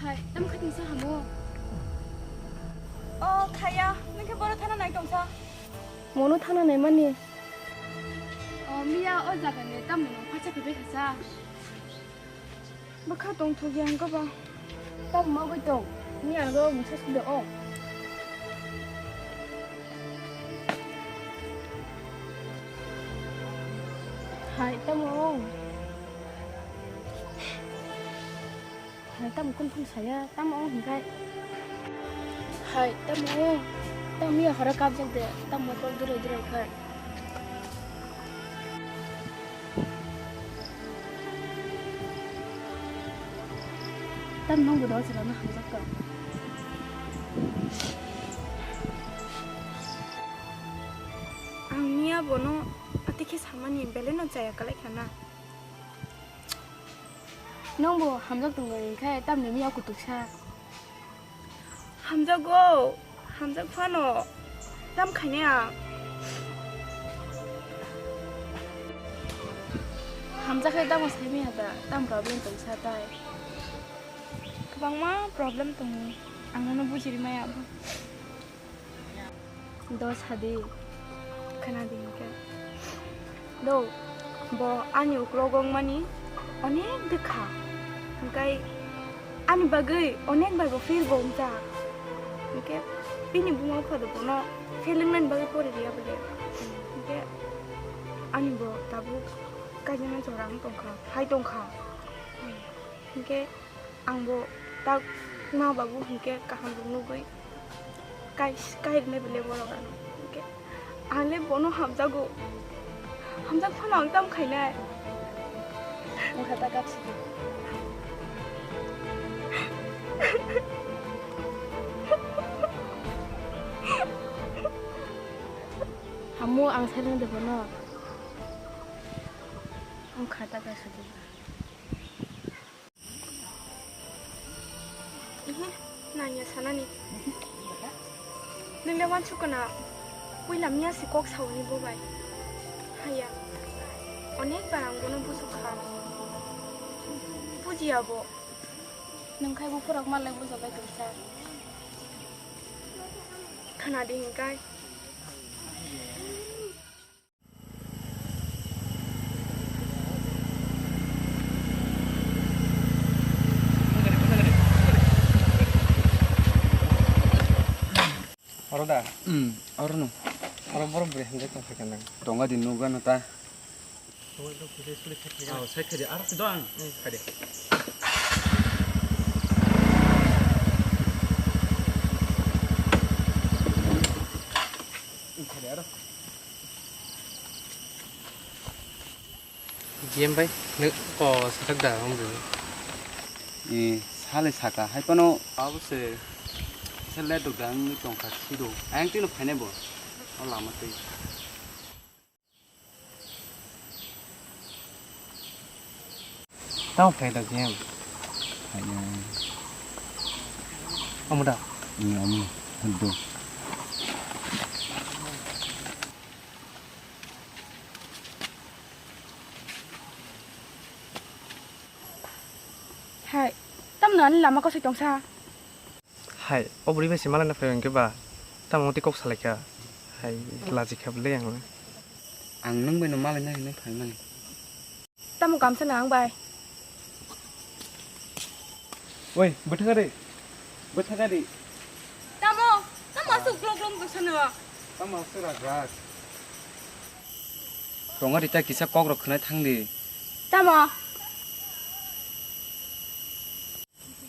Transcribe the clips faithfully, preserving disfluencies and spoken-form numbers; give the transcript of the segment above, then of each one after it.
Hai, tamo khating sa hamo? O, khaya, nokhe boro thana nai tongsa. Mono thana nai mani? O, miya o jaga ni tamo phacha khe bai khasa. Bwkha tongthok ya hwnkhe ba? Tamo ma bai tong? Miya ro mungsa sui do o. Hai, tamo o? Hai, tamo kung kung saya, tamo o hingkai. Hai, tamo o? Tamo miya hora kapjak de, tamo kok durai durai khai. Tam nung bo dol sila na hamjak ka. Ang miya bono ati khe samani belai no chaya kalai khana. Nung bo hamjak tong bai khai tam ni miya kutuk sa. Hamjago, hamjak phano. Tam khainai ang. Hamjak khe tamo saimaya da, tam problem tong sa tai. Kwbangma problem tongo, ang nono bujiri maya abo. Do sadi. Khana di hwnkhe. Do, bo ani uklok wngmani onek dekha. Hwnkhe ani bagwi onek bai bo fail bo wngjak. Hwnkhe bini buma bupha do bono fail wngnani bagwi pori riya bole. Hwnkhe ani bo tabuk kaijana jora wng tongkha, hai tongkha. Hwnkhe Ang bo tak ma babu hwnkhe kaham rok nugwi kai, kai rwnai bele borok ano. Hwnkhe ang le bono hamjago. Hamjak phano ang tam khainai. Wngkha ta kapsi di. Hamu ang sai rwngde bono. Wngkha ta kapsi di. Ihi, nanya sanani. Nung le wansuk kana, puila miya si kok sauni bo bai. Haya, onek bar ang bono busuk kha. Bujiya bo. Nung khai buphurok malai bujak bai tongsa. Khana di hingkai. Oro da? Hmm, oro no. Oro borok bwrwi hamjak tong phaikha nang. Tonga di nugano ta. Oh, sai khadi, aro do ang. Khadi. Khadi aro. G M bai, nung, o, sathak da, wng bo. E, sale saka, hai pano. Abo se, kisa let rok da, wngwi tongkha, sido. Ayang tino phainai bo, o lama twi. Tamo phai da G M. Phai ya. Omo da? Ni omo, hudu. Hai, tamno ani lama kosoi tongsa? Hai, o bwrwi bai se malaina phai hwnkhe ba, tamo tei kok salaikha? Hai, lajikha bwle ang. Ang nwng bai no malaina hinwi phaimani. Tamo kamsa nang bai. Oi, bwthang ari. Bwthang ari. Tamo, tamo aswk glok glok bwsano. Tamo aswk rak rak. Tong ari ta kisa kok rok khwnai thang di. Tamo.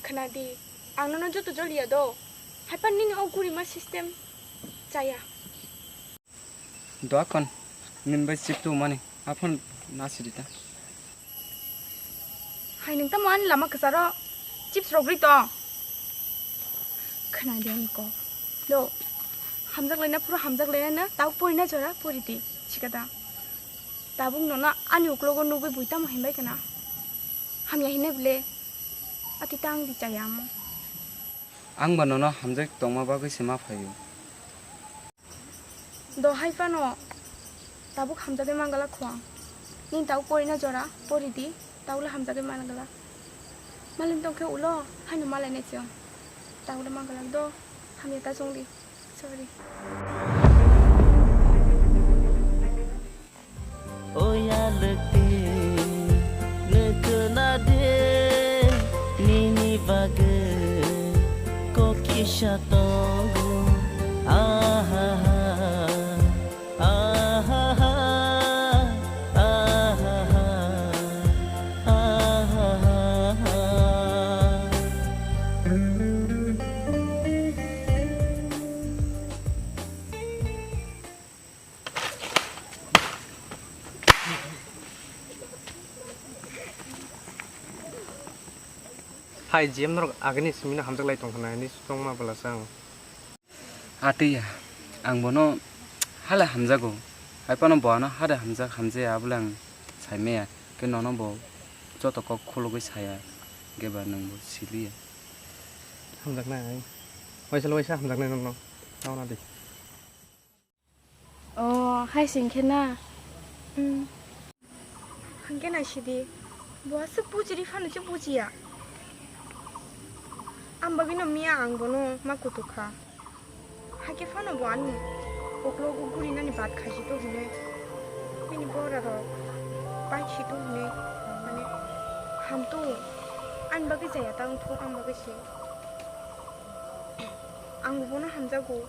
Khna di, ang nono joto joliya do. Haipan nini o gurima system chaya. Doakon, nini bai chip tu mani, aphon nasi di ta. Hai nung tamo ani lama kwcharo chips rogri tong. Khna di ani kok. Do, hamjak laina phuru hamjak laina na, tabuk pori na jora, pori di, chikada. Tabuk nono ani uklogo nugwi bui tamo hinbai kana? Hamya hinai bwle. Ati tang di chaya amo. Ang ba nono hamjak tongma bagwi se ma phaio. Do hai phano tabuk hamjagwi mangala kho ang. Nini tabuk porina jora, pori di, tabukle hamjagwi mangala. Malin tong khe ulo, haino malai nai chwng. Tangwle ma gwlak do, hamya ta chwng di. Sorry. Oya lekti nukuna de nini bagwi kok kisa tongo. Ahaha, ahaha, ahaha, ahaha. Hai, G M norok agini simino hamjak lai tong khna, hini sutong ma bwla sang. Atwi ya, ang bono hala hamjago. Hai phano bo ano hada hamjak hamjaya abole ang sai maya. Khe nono bo joto kok khulugwi saya, khe ba nwng bo siliya. Hamjaknai. Waisa lo waisa hamjaknai nokno. Tauna di. Oh, hai sing khe na. Hmm. Hwnkhe naisidi, bo aswk bujiri phano se bujiya. Ang bagwino miya ang bono ma kutuk kha. Hakhe phano bo ani uklogo gurinani bat khaisito hwnwi, bini borarok paisito hwnwi, mane, hamto, ani bagwi jaya ta wngthok, ang bagwi se. Ang bono hamjago.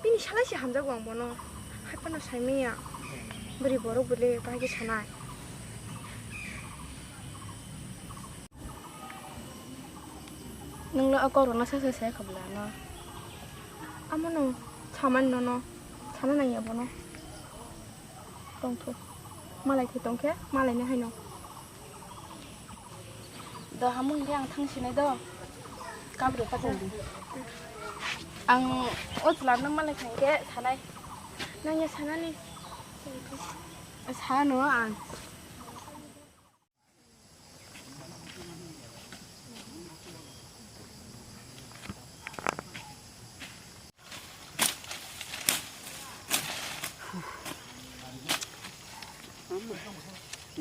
Bini salai se hamjago ang bono. Hai phano sai maya. Bwrwi borok bole bahai khe sanai. Nwng le o kok rok no sa sa se kha bwla no. Amo no samani nono sana nang ya bono. Tongthok. Malai khe tong khe malai ni hai no. Do hamung khe ang thang sinai do. Kabri pa thang di. Ang o chwla no malai kha khe sanai. Nang ya sanani. Sano ang.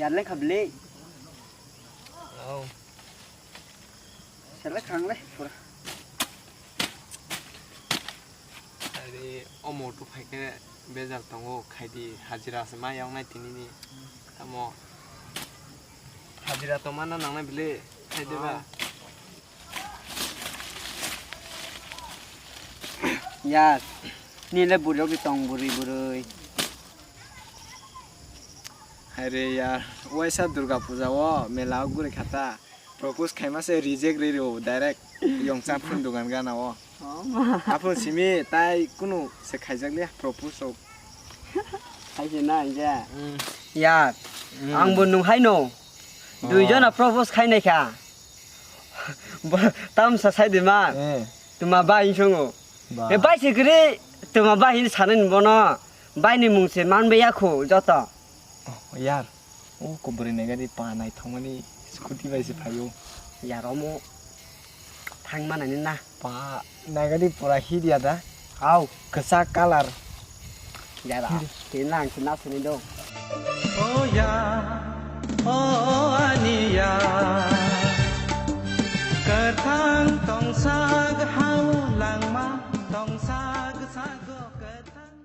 Yar le kha bwle. Oh. Sele khang le pura. Ari o moto phai khe bejal tongo, khaidi hajira se ma yoknai tinini. Tamo hajira to mana nangnai bile, khaidi ba. Yar, nile buri rok tong buri buri. Haire yar, waisa Durga puja o mela o guri khata. Propose khaima se reject ri rio direct yongcha phun dugan gana o. Oh, ma. Aphun simi tai kunu se khaijak liya propose rok. Khaise na inja. Mm. Yar, mm, ang bo nung hai no. Oh. Dui jona propose khai nai kha. Bo tamsa sai di ma. Eh. Tuma bai songo. Ba. E bai se gri tuma bai hin sanin bono. Bai ni mung se man be ya kho joto. Oh, yar. O kubri nai gari pa nai thongmani scooty bai se phaio. Yar omo thang manani na. Pa nai gari pura hit ya da. Au. Kwchak colour. Yara. Hit. Tini lang se na sini do. O ya, o ani ya. Kwthang tongsak hao langma tongsak sago kwthang.